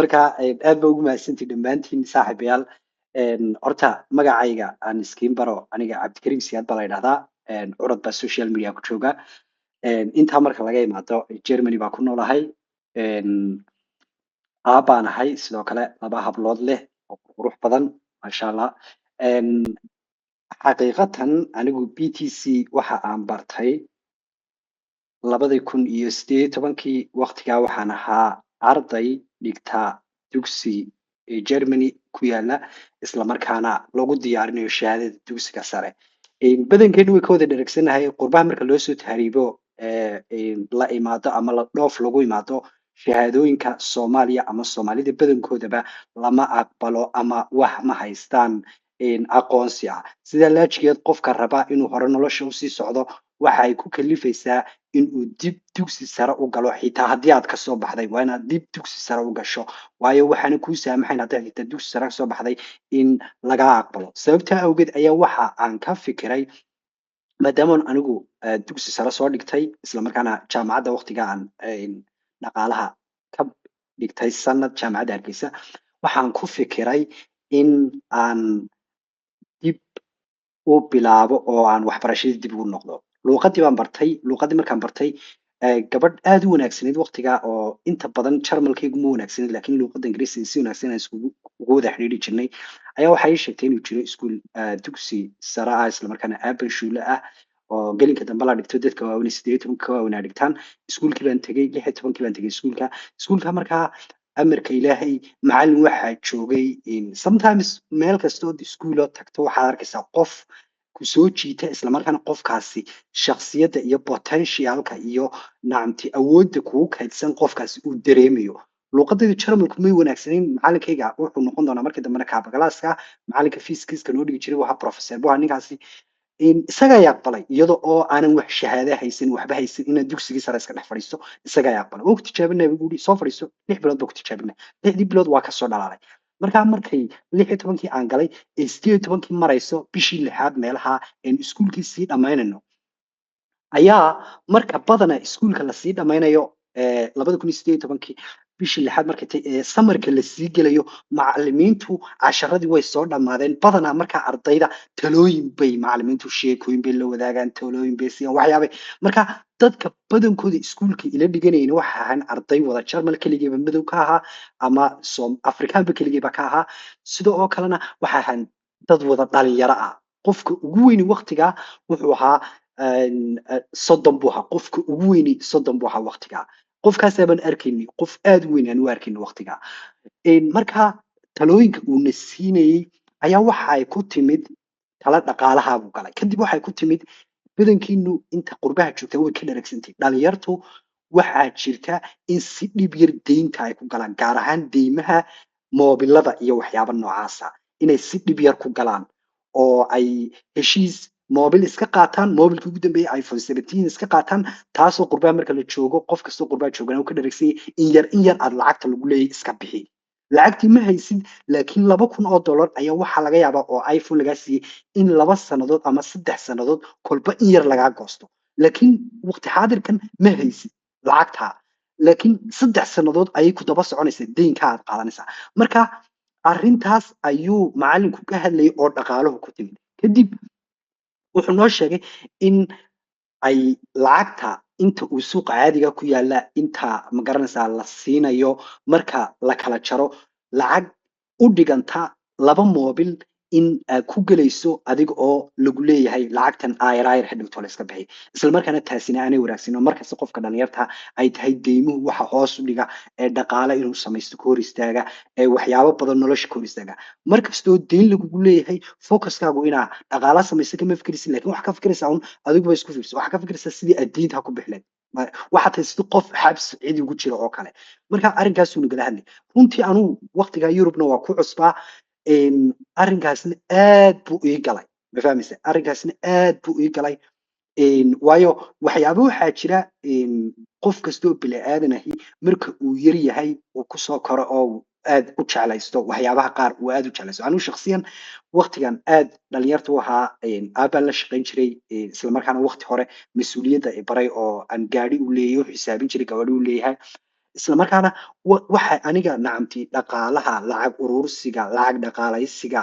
Marka aad ba ugu mahadsantihi dhammaantiin, saaxiibayaal. Horta magacayga aan iskiin baro. Aniga Cabdikariim Siyaad baa la yidhahdaa. Curad baa social media ku jooga. Intaa marka laga imaado, Germany baa ku noolahay. Aabbaan ahay, sidoo kale laba hablood leh oo qurux badan, maasha Allah. Xaqiiqatan anigu BTC waxa aan bartay 2018-kii. Waqtigaa waxaan ahaa arday dhigta dugsi ee Germany ku yaala, islamarkaana lagu diyaarinayo shahaadada dugsiga sare. Badankeenu way ka wada dheregsanahay qurbaha marka loo soo tahriibo, la imaado ama la dhoof lagu imaado, shahaadooyinka Soomaaliya ama Soomaalida badankoodaba lama aqbalo ama wax ma haystaan aqoonsi ah. Sidaa laajigeed, qofka raba inuu hore nolosha usii socdo waxa ay ku kalifaysaa inuu dib dugsi sare u galo. Xitaa haddii aad kasoo baxday, waa inaad dib dugsi sare u gasho, waayo waxaana kuu saamaxayn haddaad xitaa dugsi sare kasoo baxday in lagaa aqbalo. Sababtaa awgeed ayaa waxa aan ka fikiray, maadaama anigu dugsi sare soo dhigtay, islamarkaana jaamacadda waqtiga aan dhaqaalaha ka dhigtay sanad Jaamacadda Hargeysa, waxaan ku fikiray in aan dib u bilaabo oo aan waxbarashadii dib ugu noqdo. Luuqadii baan bartay. Luuqadii markaan bartay, gabadh aad u wanaagsanayd waqtiga oo inta badan Jarmalkaygu ma wanaagsanayd, laakiin luuqadda Ingiriisiga si wanaagsan aan iskugu ugu wada xidhiidhi jirnay, ayaa waxay ii sheegtay inuu jiro iskuul dugsi sare ah, islamarkaana Abendschule ah, oo gelinka dambe la dhigto, dadka waaweyn 18 ka waaweyn ay dhigtaan. Iskuulkii baan tegey, 16-kii baan tegey iskuulka. Iskuulka markaa, amarka Ilaahay, macallin waxaa joogay. Sometimes meel kastood iskuulo tagto, waxaad arkaysaa qof ku soo jiita, islamarkaana qofkaasi shakhsiyadda iyo potentialka iyo nacamti awoodda kugu kaydsan qofkaasi uu dareemayo. Luuqadaydu Jarmalku may wanaagsanayn. Macallinkayga wuxuu noqon doonaa markii dambena kaabagalaaska macalinka physics-ka noo dhigi jiray. Waxaa professor bu ahaa ninkaasi. Isaga ayaa aqbalay iyada oo aanan wax shahaade haysan, waxba haysan, inaan dugsigii sare iska dhex fadhiisto. Isaga ayaa aqbalay. "Waan ku tijaabinay," buu yidhi, "soo fadhiiso." 6 bilood baa ku tijaabinay. 6-dii bilood waa kasoo dhalaalay. Markaa markay 16-kii aan galay ee 18-kii marayso, bishii lixaad meelaha een iskuulkii sii dhammaynayno, ayaa marka badana iskuulka lasii dhammaynayo, 2018-kii bishii lixaad markay tay ee summer-ka lasii gelayo, macalimiintu casharadii way soo dhammaadeen. Badanaa markaa ardayda talooyin bay macalimiintu, sheekooyin bay la wadaagaan, talooyin bay siiyaan, waxyaabay. Marka dadka badankooda iskuulka ila dhiganayna waxa ahaan arday wada Jarmal, keligiiba madow ka ahaa ama Som Afrikaanba keligiiba ka ahaa. Sidoo oo kalena waxa ahaan dad wada dhalinyaro ah. Qofka ugu weyni waqtigaa wuxuu ahaa 30 buu ahaa. Qofka ugu weyni 30 buu ahaa waqtigaa. Qofkaasaa baan arkayni, qof aad u weyn aan u arkayni waqtigaa. Marka talooyinka uuna siinayey ayaa waxa ay ku timid tala dhaqaalaha buu galay. Kadib waxay ku timid, badankiinu inta qurbaha joogta way ka dharagsantay, dhalinyartu waxaa jirta in si dhib yar deynta ay ku galaan, gaar ahaan deymaha moobilada iyo waxyaaba noocaasa, inay si dhib yar ku galaan oo ay heshiis moobil iska qaataan, moobilkii ugu dambeeyay iPhone 17 iska qaataan. Taasoo qurbaha marka la joogo, qof kastoo qurbaha joogana uu ka dharagsan yahay in yar in yar aad lacagta lagu leeyahay iska bixi. Lacagtii ma haysid, laakiin $2,000 ayaa waxaa laga yaabaa oo iPhone lagaa siiyey in 2 sannadood ama 3 sannadood kolba in yar lagaa goosto. Laakiin waqti xaadirkan ma haysid lacagtaa, laakiin 3 sannadood ayay ku daba soconaysaa deynka aad qaadanaysaa. Marka arrintaas ayuu macallinku ka hadlayay oo dhaqaaluhu ku timid. Kadib wuxuu noo sheegay in ay lacagta inta uu suuqa caadiga ku yaala, inta ma garanaysaa la siinayo, marka la kala jaro, lacag u dhiganta laba moobil in aad ku gelayso adiga oo lagu leeyahay lacagtan ayar ayar hadhowto la iska bixi, isla markaana taasina aanay wanaagsan oo markasta qofka dhalinyarta ay tahay deymuhu waxa hoos u dhiga ee dhaqaale inuu samaysto ka hor istaaga, ee waxyaabo badan nolosha ka hor istaaga. Markastoo deyn lagugu leeyahay, focuskaagu inaa dhaqaala samaysto kama fikiraysid, lakin waxaa ka fikiraysaa un adiguba isku fiirso, waxaa ka fikiraysaa sidii aad deynta ku bixi lahayd. Waxaad tahay sidii qof xabsi cidi ugu jira oo kale. Marka arrinkaasuu nagala hadlay. Runtii anuu waqtigaa Yurubna waa ku cusbaa. Arrinkaasna aad buu ii galay, ma fahmaysa? Arrinkaasna aad buu ii galay. Waayo waxyaabo waxaa jira qof kastoo bini aadan ahi marka uu yar yahay uu kusoo koro oo uu aad u jeclaysto, waxyaabaha qaar uu aad u jeclaysto. Anigu shakhsiyan waqtigan aad dhalinyarta u ahaa, aabbaan la shaqayn jiray, isla markaana waqti hore mas-uuliyadda i baray oo aan gaari u leeyahay, u xisaabin jiray gawaadhi u leeyahay. Isla markaana waxa aniga, nacamti, dhaqaalaha, lacag urursiga, lacag dhaqaalaysiga,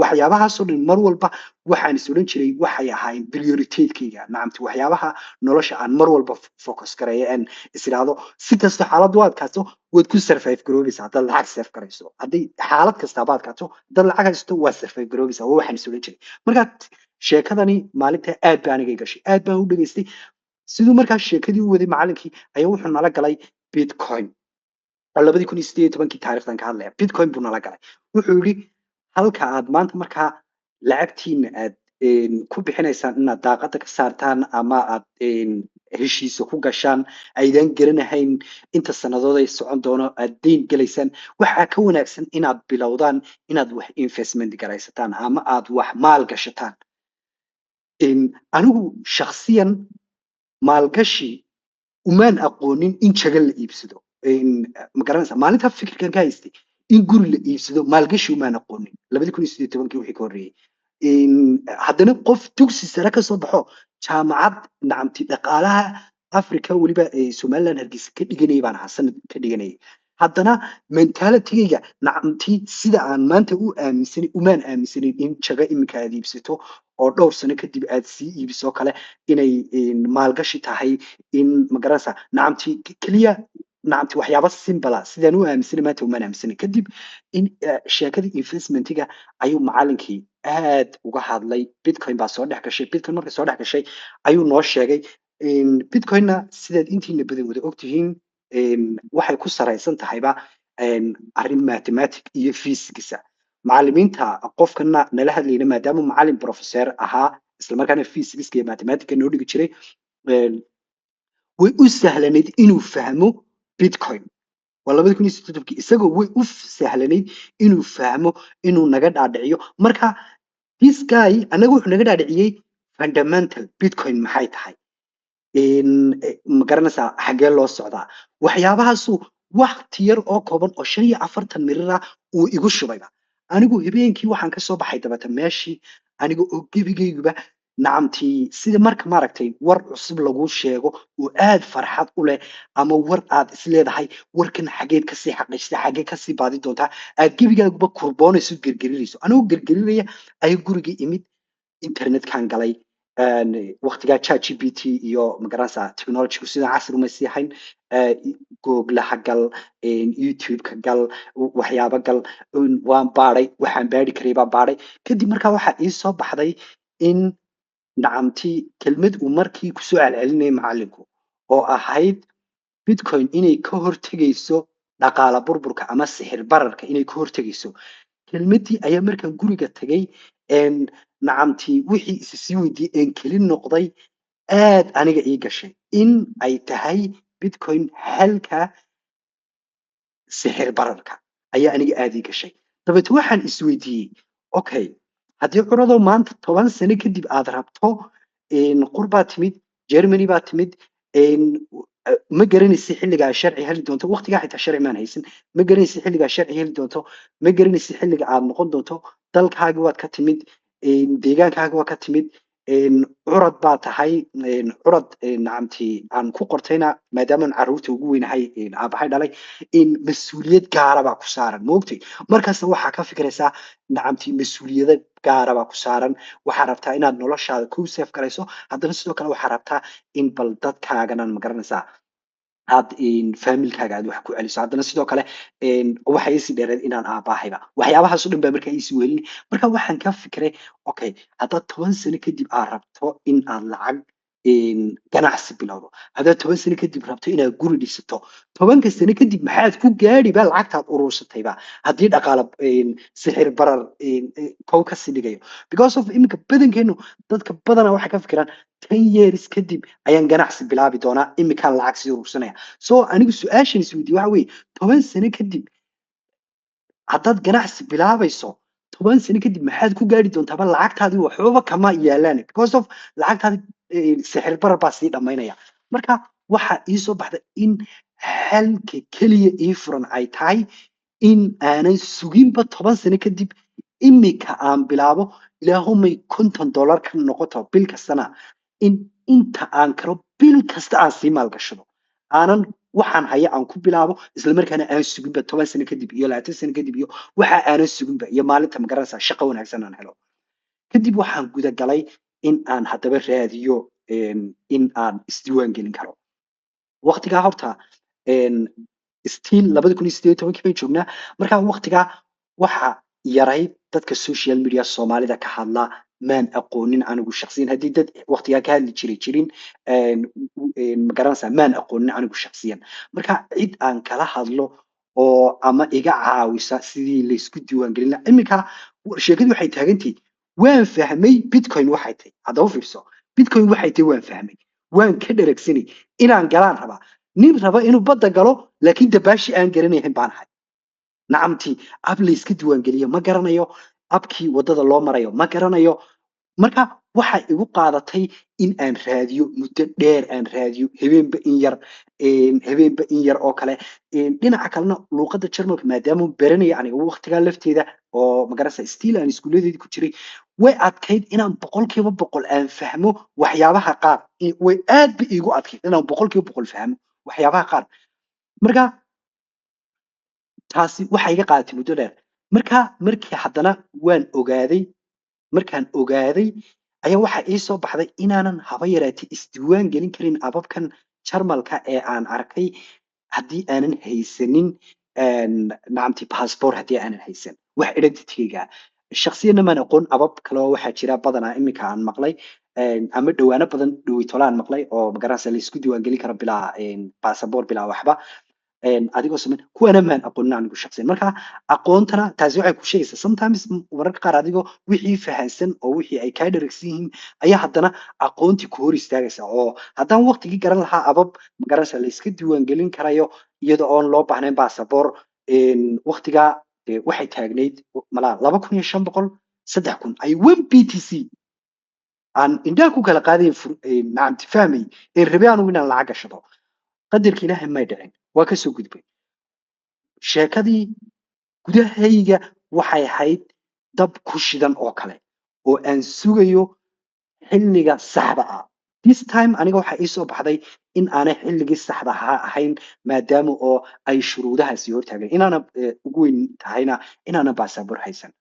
waxyaabahaasoo dhan mar walba waxaan is odhan jiray waxay ahaayeen priority-kayga, nacamti, waxyaabaha nolosha aan mar walba focus gareeyo, aan is idhaahdo si kasta xaalad u adkaato waad ku survive garoobaysaa haddaad lacag save garayso. Haddii xaalad kastaaba adkaato, haddaad lacag haysato, waad survive garoobaysaa. Waa waxaan is odhan jiray. Marka sheekadani maalinta aad baa aniga i gashay, aad baan u dhageystay siduu markaa sheekadii u waday macalinkii. Ayaa wuxuu nala galay Bitcoin oo 2018-kii taariikhdan ka hadlaya. Bitcoin buu nala galay. Wuxuu yidhi, halka aad maanta markaa lacagtiina aad ku bixinaysaan inaad daaqada ka saartaan ama aad heshiisa ku gashaan aydan garanahayn inta sannadood ay socon doono, aad deyn gelaysaan, waxaa ka wanaagsan inaad bilowdaan inaad wax investment garaysataan ama aad wax maal gashataan. Anigu shakhsiyan maalgashi umaan aqoonin in jago la iibsado. Ma garanaysaa, maalintaa fikirkan ka haystay in guri la iibsado maalgashi umaan aqoonin 2018-kii wixii ka horreeyey. Haddana qof dugsi sare ka soo baxo, jaamacad, nacamti, dhaqaalaha Africa, weliba Somaliland, Hargeysa ka dhiganayay baan ahaa, sanad ka dhiganayay. Haddana mentalitygayga, nacamti, sida aan maanta u aaminsanay umaan aaminsanayn in jago iminka aad iibsato oo dhowr sano kadib aad sii iibiso kale inay maalgashi tahay. In, ma garanaysaa, nacamti, keliya, nacamti, waxyaaba simple ah sidaan u aaminsanay maanta umaan aaminsanay. Kadib in sheekadii investmentiga ayuu macalinkii aad uga hadlay. Bitcoin baa soo dhex gashay. Bitcoin markay soo dhex gashay ayuu noo sheegay. Bitcoinna, sidaad intiina badan wada ogtihiin, waxay ku saraysan tahayba arrin mathematic iyo physicsa. Macallimiinta qofkana nala hadlayna, maadaama macallin professor ahaa, islamarkaana physicska iyo mathematica noo dhigi jiray, way u sahlanayd inuu fahmo Bitcoin. Waa 2018-kii. Isagoo way u sahlanayd inuu fahmo, inuu naga dhaadhiciyo. Marka this guy anaga wuxuu naga dhaadhiciyey fundamental Bitcoin maxay tahay, ma garanaysaa, xaggee loo socdaa. Waxyaabahaasu wakti yar oo kooban oo 45 mirir ah uu igu shubayba. Anigu habeenkii waxaan kasoo baxay dabata meeshii aniga oo gebigayguba, nacamtii, sida marka maaragtay war cusub laguu sheego oo aad farxad u leh, ama war aad isleedahay warkan xageed kasii xaqiijista, xagee kasii baadi doontaa, aad gebigaaguba kurboonayso, gergerinayso. Anigoo gergerinaya ayaa guriga imid, internetkan galay. Waqtigaa ChatGPT iyo, magaranaysaa, technologygu sidan casri uma sii hayn. Googlaha gal, YouTube-ka gal, waxyaabo gal. Waan baadhay, waxaan baadhi karay baan baadhay. Kadib markaa waxaa ii soo baxday in, nacamti, kelmad uu markii kusoo celcelinayay macallinku oo ahayd Bitcoin inay ka hortegayso dhaqaala burburka ama sixir bararka inay ka hortegayso. Kelmaddii ayaa markaan guriga tagay, nacamti, wixii isa sii weydiiyey een keli noqday, aad aniga ii gashay in ay tahay Bitcoin xalka sixir bararka ayaa aniga aad ii gashay. Dabeet waxaan isweydiiyey, okay, haddii curadoo maanta 10 sano kadib aad rabto, qurbaa timid, Germany baa timid, ma garanaysi xilligaa sharci heli doonto. Waqtigaa xitaa sharci maan haysan. Ma garanaysi xilligaa sharci heli doonto, ma garanaysi xilliga aad noqon doonto. Dalkaagi waad ka timid, deegaankaagi waa ka timid, curad baa tahay, curad, nacamti, aan ku qortayna maadaamaan carruurta ugu weynahay, aabahay dhalay, in mas-uuliyad gaara baa ku saaran, maogtay? Markaasna waxaa ka fikiraysaa, nacamti, mas-uuliyado gaara baa ku saaran. Waxaa rabtaa inaad noloshaada ku save garayso, haddana sidoo kale waxaa rabtaa in bal dadkaagana, ma garanaysaa, aad familykaaga aad wax ku celiso. Haddana sidoo kale waxa iisii dheereed inaan aabahayba. Waxyaabahaas oo dhan baa markaa iisii wehelin. Marka waxaan ka fikiray, okay, haddaad 10 sano kadib aad rabto in aad lacag ganacsi bilowdo, haddaad 10 sano kadib rabto inaad guri dhisato, 10-ka sano kadib maxaad ku gaadhiba lacagtaad urursatayba haddii dhaqaala sixir barar kow kasii dhigayo? Because of iminka badankeenu, dadka badanaa waxay ka fikiraan 10 years kadib ayaan ganacsi bilaabi doonaa, iminkaan lacag sii urursanaya. So anigu su-aashan isweydiye waxa weeye, 10 sano kadib haddaad ganacsi bilaabayso, 10 sano kadib maxaad ku gaari doontaaba? Lacagtaadii waxbaba kama yaalaan, because of lacagtaadii sixir barar baa sii dhamaynaya. Marka waxaa ii soo baxda in xalka keliya ii furan ay tahay in aanan suginba 10 sano kadib, imika aan bilaabo, ilaahumay $50 ka noqoto bil kastana, in inta aan karo bil kasta aan sii maalgashado, aanan Waxaan haya aan ku bilaabo, isla markaana aan suginba 10 sano kadib iyo 20 sano kadib iyo waxa aanan suginba iyo maalinta, magaranaysaa, shaqo wanaagsan aan helo kadib. Waxaan guda galay in aan haddaba raadiyo in aan isdiiwaan gelin karo. Waqtigaa horta still 2018-kii bay joognaa. Markaa waqtigaa waxa yarayd dadka social media Soomaalida ka hadla. Maan aqoonin anigu shakhsiyan haddii dad waqtigaa ka hadli jiray jirin, ma garanaysaa, maan aqoonin anigu shakhsiyan. Marka cid aan kala hadlo oo ama iga caawisa sidii laysku diiwaan gelin lahaa. Iminka sheekadu waxay taagantahay, waan fahmay Bitcoin waxay tahay. Haddaba fiirso, Bitcoin waxay tahay waan fahmay, waan ka dheragsanay, inaan galaan rabaa. Nin raba inuu badda galo laakiin dabaashi aan garanayn baan ahay. Nacamtii, app layska diiwaangeliyo ma garanayo, appkii waddada loo marayo ma garanayo. Marka waxay igu qaadatay in aan raadiyo muddo dheer, aan raadiyo habeenba in yar, habeenba in yar oo kale. Dhinaca kalena luuqadda Jarmalka maadaama baranaya aniga waqtigaa lafteeda oo, magarasa, still aan iskuuladeedii ku jiray, way adkayd inaan 100% aan fahmo waxyaabaha qaar. Way aad ba iigu adkayd inaan 100% fahmo waxyaabaha qaar. Marka taasi waxay iga qaadatay muddo dheer. Marka markii haddana waan ogaaday, markaan ogaaday ayaa waxaa ii soo baxday inaanan haba yaraatee isdiiwaan gelin karin appabkan Jarmalka ee aan arkay haddii aanan haysanin, nacamti, passport, haddii aanan haysan wax identity-ga. Shakhsiyanna maan aqoon appab kale oo waxaa jira badanaa iminka aan maqlay ama dhawaano badan dhowitolaan maqlay oo, magaranaysa, la isku diiwaan gelin karo bilaa passport, bilaa waxba adigoo samayn. Kuwana maan aqoonin anigu shakhsiyan. Marka aqoontana taasi waxay ku sheegaysaa sometimes, mararka qaar, adigoo wixii fahansan oo wixii ay kaa dheragsan yihiin ayaa haddana aqoontii ku hor istaagaysa. Oo haddaan waqtigii garan lahaa appab, magaranaysa, la iska diiwaan gelin karayo iyada oon loo baahnayn passport, waqtigaa dee waxay taagnayd malaa 2500, 3000 ay 1 BTC aan indhaha ku kala qaadayn, nacamti, fahmay ee rabay anugu inaan lacag gashado. Qadarka Ilaahay may dhicin, waa kasoo gudbay sheekadii. Gudahayga waxay ahayd dab ku shidan oo kale oo aan sugayo xilliga saxda ah. This time aniga waxaa ii soo baxday in aanay xilligii saxda ahaa ahayn, maadaama oo ay shuruudahaasi hortaageen, inaana ugu weyn tahayna inaana baasaboor haysan.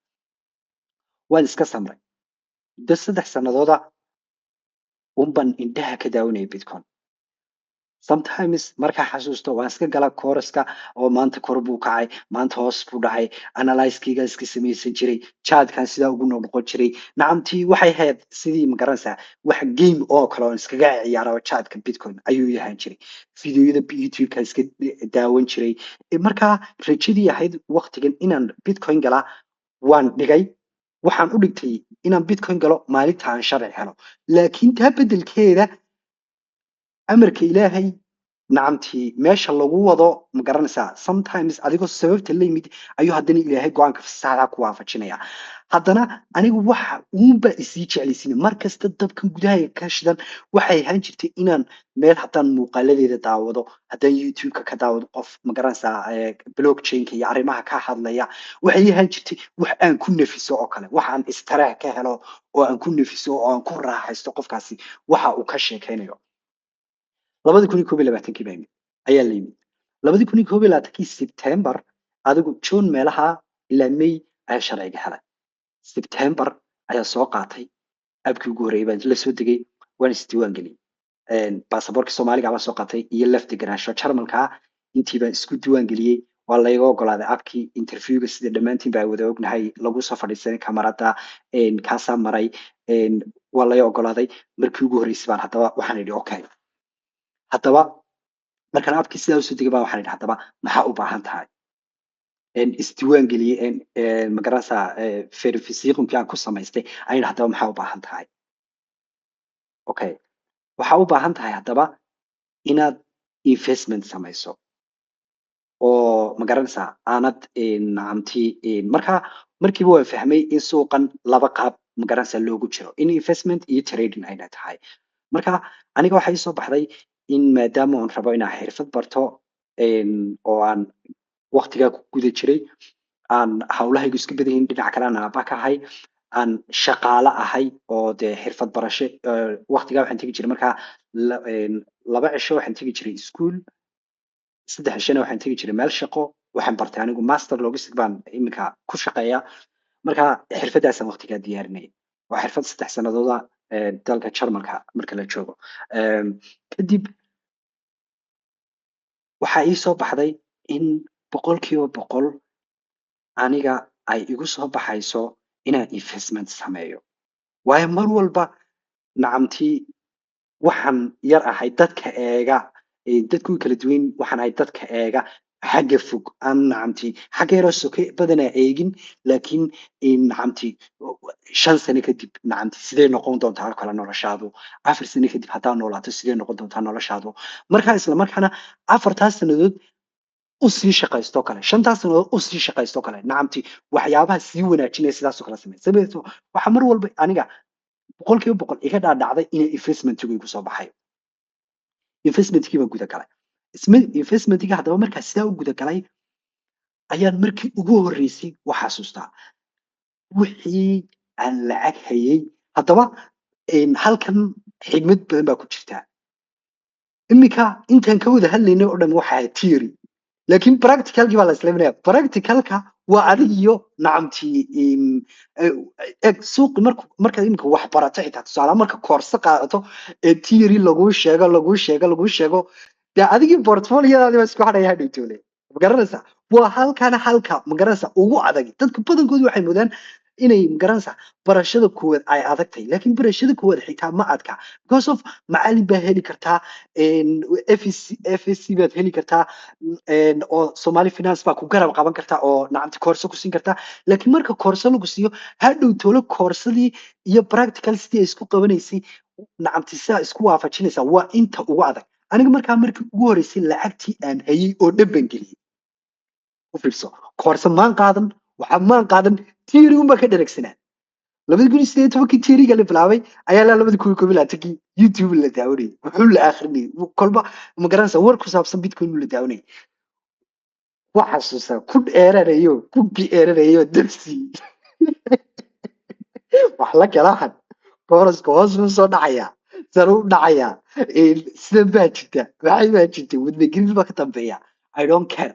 Waan iska samray muddo 3 sanadooda unban indhaha ka daawanayay Bitcoin. Sometimes markaa xasuusto waan iska gala kooraska oo maanta kor buu kacay, maanta hoos buu dhacay, analysiskayga iska samaysan jiray, chartkan sidaa ugu noqnoqon jiray. Nacamtii, waxay ahayd sidii, magaranaysaa, wax game oo kale oo iskaga ciyaaro chartka Bitcoin ayuu yahaan jiray. Videoyada YouTube-ka iska daawan jiray. Markaa rajadii ahayd waqtigan inaan Bitcoin galaa waan dhigay. Waxaan u dhigtay inaan Bitcoin galo maalinta aan sharci helo. Laakiin taa beddelkeeda amarka Ilaahay, nacamtii, meesha lagu wado, ma garanaysaa, sometimes adigoo sababta la yimid ayuu haddana Ilaahay go-aanka saxda ku waafajinaya. Haddana anigu waxa uunbaa isii jeclaysiina mar kasta dabkan gudahayga ka shidan. Waxay ahaan jirtay inaan meel haddaan muuqaaladeeda daawado, haddaan YouTube-ka ka daawado qof, ma garanaysaa, blockchain-ka iyo arrimaha ka hadlaya, waxay ahaan jirtay wax aan ku nafiso oo kale, wax aan istaraah ka helo oo aan ku nafiso oo aan ku raaxaysto qofkaasi waxa uu ka sheekaynayo. 2021-kii baa yimid ayaa la yimid. 2021-kii September, adigu June meelaha ilaa May ayaa sharciga helay. September ayaa soo qaatay appkii ugu horreeyay baan la soo degay, waan isdiiwaan geliyey. Baasaboorka Soomaaliga baan soo qaatay iyo lafti garaansho Jarmalka. Intii baan isku diiwaan geliyey, waa layga ogolaaday appkii. Interviewga, sida dhammaantiin baa wada ognahay, lagu soo fadhiisanay kamarada, kaasaa maray, waa lay ogolaaday. Markii ugu horreysay baan haddaba waxaan idhi, okay, haddaba markaan appkii sidaa usoo degay baan waxaan idhi, haddaba maxaa u baahan tahay? Isdiiwaan geliyey, magaranaysaa, verificationkii aan ku samaystay ayaan idhi, haddaba maxaa u baahan tahay? Okay, waxaa u baahan tahay haddaba inaad investment samayso oo, ma garanaysaa, aanad, nacamti. Marka markiiba waan fahmay in suuqan laba qaab, ma garanaysaa, loogu jiro, in investment iyo trading ayna tahay. Marka aniga waxaa ii soo baxday in maadaama aan rabo inaan xirfad barto oo aan waqtigaa ku guda jiray, aan hawlahaygu iska badan yihiin, dhinaca kale aan aaba ka ahay, aan shaqaale ahay oo dee xirfad barasho, waqtigaa waxaan tegi jiray markaa 2 cisho waxaan tegi jiray school. 3 cishana waxaan tegi jiray meel shaqo. Waxaan bartay anigu master logistic baan iminka ku shaqeeya. Marka xirfadaasaan waqtigaa diyaarinayay, waa xirfad 3 sanadooda dalka Jarmalka marka la joogo. Kadib waxaa ii soo baxday in 100% aniga ay igu soo baxayso inaan investment sameeyo, waayo mar walba nacamtii waxaan yar ahay dadka eega, dadku way kala duwan. Waxaan ahay dadka eega xagga fog, aan nacamtii xagga yaroo soke badanaa eegin, laakiin nacamtii 5 sano kadib nacamtii sidee noqon doontaa kale noloshaadu, 4 sano kadib haddaa noolaato sidee noqon doontaa noloshaadu. Markaa isla markaana 4taas sanadood usii shaqaysto kale, 5taas sanadood usii shaqaysto kale, nacamtii waxyaabaha sii wanaajinaya sidaasoo kale samey. Sababtoo waxaa mar walba aniga 100% iga dhaadhacday inay investmentigu igu soo baxayo. Investmentkii baan guda galay. Investmentiga haddaba markaa sidaa u guda galay ayaan markii ugu horreysay u xasuustaa wixii aan lacag hayay. Haddaba halkan xigmad badan baa ku jirtaa. Iminka intaan ka wada hadlaynay oo dhan waxa ahayd theory, laakiin practicalkii baa la islaaminaya. Practicalka waa adig iyo nacamtii eg suuqi. Marku markaad iminka wax barato, xitaa tusaale marka koorse qaadato ee theory laguu sheego, laguu sheego, laguu sheego, dee adigii portfoliodaadi baa isku hadhaya hadhow toole, ma garanaysaa? Waa halkana halka, ma garanaysaa, ugu adag. Dadka badankoodu waxay moodaan inay, ma garanaysaa, barashada koowaad ay adag tahay, laakiin barashada koowaad xitaa ma adka, because of macallin baa heli kartaa, FSC FSC baad heli kartaa, oo Somali Finance baa ku garab qaban kartaa oo nacamti koorso ku siin kartaa. Laakiin marka koorso lagu siiyo, hadhow toolo koorsadii iyo practical sidii ay isku qabanaysay, nacamti sidaa isku waafajinaysaa, waa inta ugu adag. Aniga markaa markii ugu horeysay lacagtii aan hayay oo dhan baan geliyey. U fiirso, koorso maan qaadan, waxaa maan qaadan, theory unbaa ka dheragsanaa. 2018kii theoryga la bilaabay ayaa ilaa 2021kii YouTube la daawanayay, wuxuu la akrinayay kolba, ma garanaysaa, war ku saabsan Bitcoin la daawanayay. Waa xasuustaa ku dheeranayo, ku dheeranayo dabsi wax la kala kooraska hoos buu soo dhacayaa, sare u dhacayaa, sidan baa jirta, maxay baa jirta, wadna gelin baa ka dambeeya. I don't care.